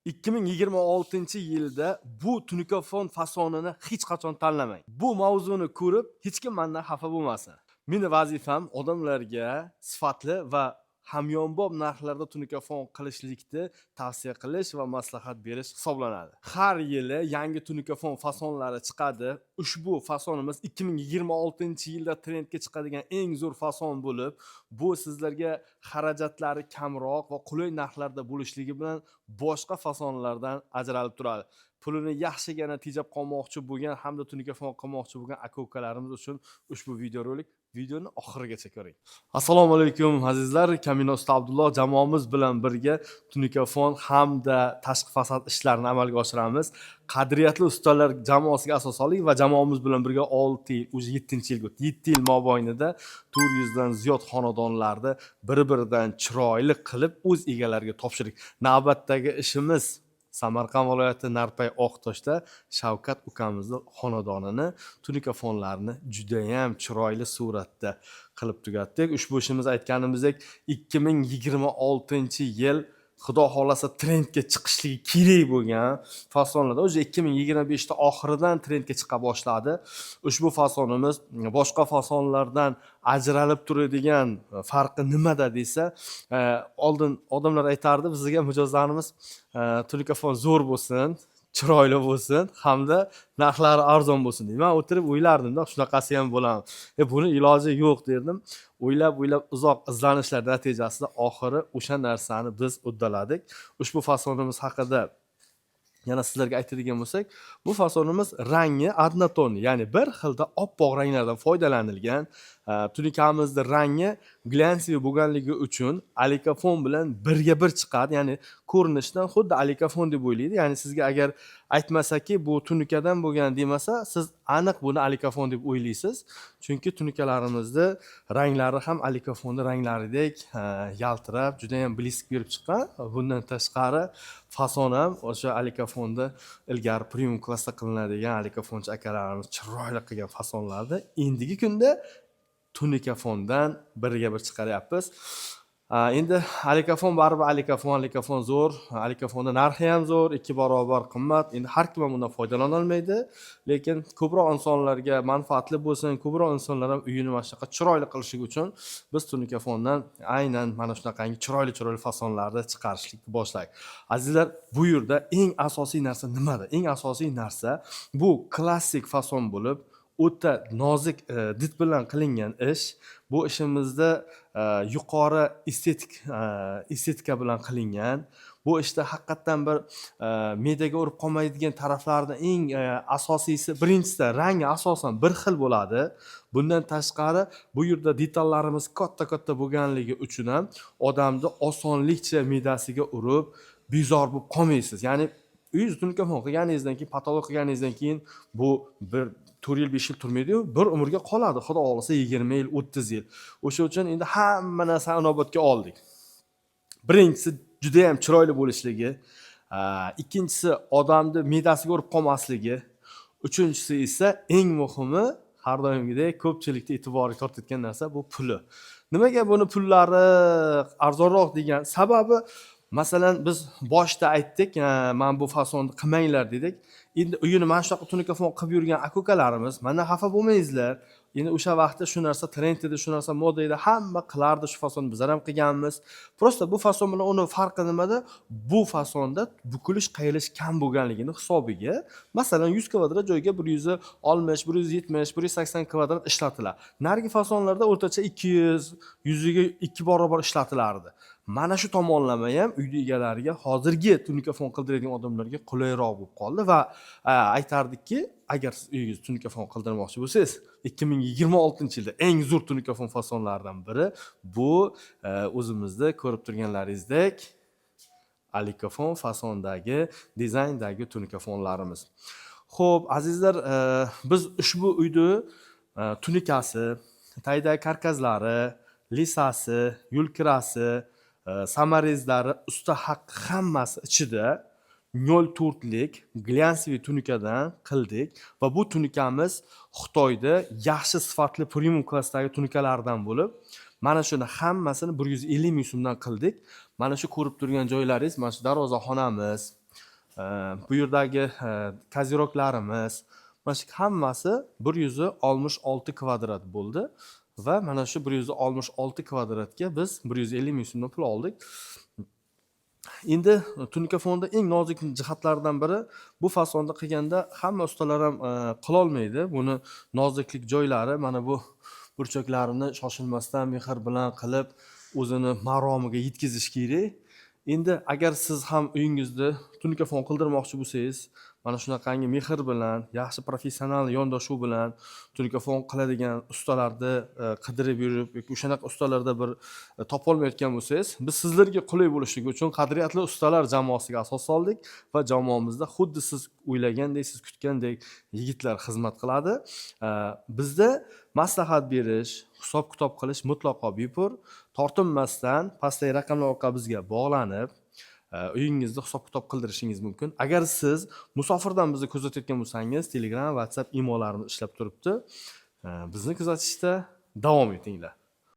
2026 yilda bu tunukafon fasonini hech qachon tanlamang. Bu mavzuni ko'rib hech kim mandan xafa bo'lmasin. Meni vazifam odamlarga sifatli va hamyonbop narxlarda tunukafon qilishlikni tavsiya qilish va maslahat berish hisoblanadi. Har yili yangi tunukafon fasonlari chiqadi. Ushbu fasonimiz 2026 yilda trendga chiqadigan eng zo'r fason bo'lib, bu sizlarga xarajatlari kamroq va qulay narxlarda bo'lishligi bilan boshqa fasonlardan ajralib turadi. Pulini yaxshigina tejab qolmoqchi bo'lgan hamda tunukafon qilmoqchi bo'lgan aka ukalarimiz uchun ushbu videorolik, videoni oxirigacha ko'ring. Assalomu alaykum, azizlar. Kamina usta Abdulloh jamoamiz bilan birga tunukafon hamda tashqi fasad ishlarini amalga oshiramiz. Qadriyatli ustalar jamoasiga asos soldik va jamoamiz bilan birga 6 yil, уже 7-yilga o'tdi. 7 yil mobaynida 400 dan ziyod xonadonlarni bir biridan chiroyli qilib o'z egalariga topshirdik. Navbatdagi ishimiz Samarqand viloyati, Narpay, Oqtoshda Shavkat ukamizni xonadonini tunikafonlarini judayam chiroyli suratda qilib tugatdik. Ushbu ishimiz, aytganimizdek, 2026 yil, xudo xohlasa, trendga chiqishligi kerak bo'lgan fasonlarda уже 2025 da oxiridan trendga chiqa boshladi. Ushbu fasonimiz boshqa fasonlardan ajralib turadigan farqi nimada desa, oldin odamlar aytardi bizga, mijozlarimiz, tunikafon zo'r bo'lsin, chiroyli bo'lsin hamda narxlari arzon bo'lsin deydi. Man o'tirib o'ylardimda, shunaqasi ham bo'ladimi, buni iloji yo'q derdim. O'ylab o'ylab, uzoq izlanishlar natijasida oxiri o'sha narsani biz uddaladik. Ushbu fasonimiz haqida yana sizlarga aytadigan bo'lsak, bu fasonimiz rangi однотонный, ya'ni bir xilda oppoq ranglardan foydalanilgan. Tunikamizni rangi глянцевый bo'lganligi uchun alikafon bilan birga bir chiqadi, ya'ni ko'rinishdan xuddi alikafon deb o'ylaydi. Ya'ni sizga agar aytmasaki, bu tunikadan bo'lgan demasa, siz aniq buni alikafon deb o'ylaysiz, chunki tunikalarimizni ranglari ham alikafonni ranglaridek yaltirab, judayam блеск berib chiqqan. Bundan tashqari, fason ham o'sha alikafonda ilgari premium klassda qilinadigan, alikafonchi akalarimiz chiroyli qilgan fasonlarni endigi kunda tunikafondan birga bir chiqaryapmiz. Endi alikafon baribir alikafon, alikafon zo'r, alikafonni narxi ham zo'r, ikki barobar qimmat. Endi har kim ham undan foydalana olmaydi, lekin ko'proq insonlarga manfaatli bo'lsin, ko'proq insonlar ham uyini mana shunaqa chiroyli qilishligi uchun biz tunikafondan aynan mana shunaqangi chiroyli chiroyli fasonlarni chiqarishlikni boshladik. Azizlar, bu yerda eng asosiy narsa nimada? Eng asosiy narsa bu klassik fason bo'lib, o'ta nozik did bilan qilingan ish. Bu ishimizda yuqori estetika bilan qilingan. Bu ishda haqiqatdan bir me'daga urib qolmaydigan taraflaridan eng asosiysi, birinchisida rangi asosan bir xil bo'ladi. Bundan tashqari, bu yerda detallarimiz katta katta bo'lganligi uchun ham odamni osonlikcha me'dasiga urib, bezor bo'lib qolmaysiz. Ya'ni uyingizni tunikafon qilganingizdan keyin, потолок qilganingizdan keyin bu bir 4 yil, 5 yil turmaydiyu, bir umrga qoladi, xudo xohlasa, 20 yil, 30 yil. O'sha uchun endi hamma narsani inobatga oldik. Birinchisi, judayam chiroyli bo'lishligi, ikkinchisi, odamni me'dasiga urib qolmasligi, uchinchisi esa, eng muhimi, har doimgidek ko'pchilikni e'tiboriga tortayotgan narsa bu puli. Nimaga buni pullari arzonroq degan sababi, masalan, biz boshida aytdik, mana bu fasonni qilmanglar dedik. Endi uyini mana shunaqa tunikafon qilib yurgan aka ukalarimiz mandan xafa bo'lmaysizlar. Endi o'sha vaqtda shu narsa trend edi, shu narsa moda edi, hamma qilardi shu fasonni, bizlar ham qilganmiz. Просто bu fason bilan uni farqi nimada? Bu fasonda bukilish, qayilish kam bo'lganligini hisobiga, masalan, 100 kvadrat joyga 160, 170, 180 kvadrat ishlatiladi. Narigi fasonlarda o'rtacha 200, yuziga ikki barobar ishlatilardi. Mana shu tomonlama ham uyni egalariga, hozirgi tunikafon qildiradigan odamlarga qulayroq bo'lib qoldi va aytardikki, agar siz uyingizni tunikafon qildirmoqchi bo'lsangiz, 2026 yilda eng zo'r tunikafon fasonlaridan biri bu o'zimizda ko'rib turganlaringizdek alikafon fasondagi, dizayndagi tunikafonlarimiz. Ho'p, azizlar, biz ushbu uyni tunikasi, tagidagi karkazlari, лиса si, yo'lkirasi, саморез lari, usta haqqi hammasi ichida 0,4lik глянцевый tunikadan qildik va bu tunikamiz Xitoyda yaxshi sifatli premium klassdagi tunikalardan bo'lib, mana shuni hammasini 150 ming so'mdan qildik. Mana shu ko'rib turgan joylaringiz, mana shu darvozaxonamiz. Bu yerdagi козырёк larimiz, mana shu hammasi 166 kvadrat bo'ldi va mana shu 166 kvadratga biz 150 ming so'mdan pul oldik. Endi tunikafonda eng nozik jihatlaridan biri, bu fasonda qilganda hamma ustalar ham qilolmaydi. Buni noziklik joylari mana bu burchaklarini shoshilmasdan, mehr bilan qilib, o'zini maromiga yetkazish kerak. Endi agar siz ham uyingizda tunikafon qildirmoqchi bo'lsangiz, mana shunaqangi mehr bilan, yaxshi professional yondashuv bilan tunikafon qiladigan ustalarni qidirib yurib yoki o'shanaqa ustalarda bir topolmayotgan bo'lsangiz, biz sizlarga qulay bo'lishligi uchun qadriyatli ustalar jamoasiga asos soldik va jamoamizda xuddi siz o'ylagandek, siz kutgandek yigitlar xizmat qiladi. Bizda maslahat berish, hisob kitob qilish mutlaqo bepul. Tortinmasdan pastdagi raqamlar orqali bizga bog'lanib, uyingizda hisob kitob qildirishingiz mumkin. Agar siz musofirdan bizni kuzatayotgan bo'lsangiz, Telegram, WhatsApp, imolarimiz ishlab turibdi. Bizni kuzatishda davom etinglar.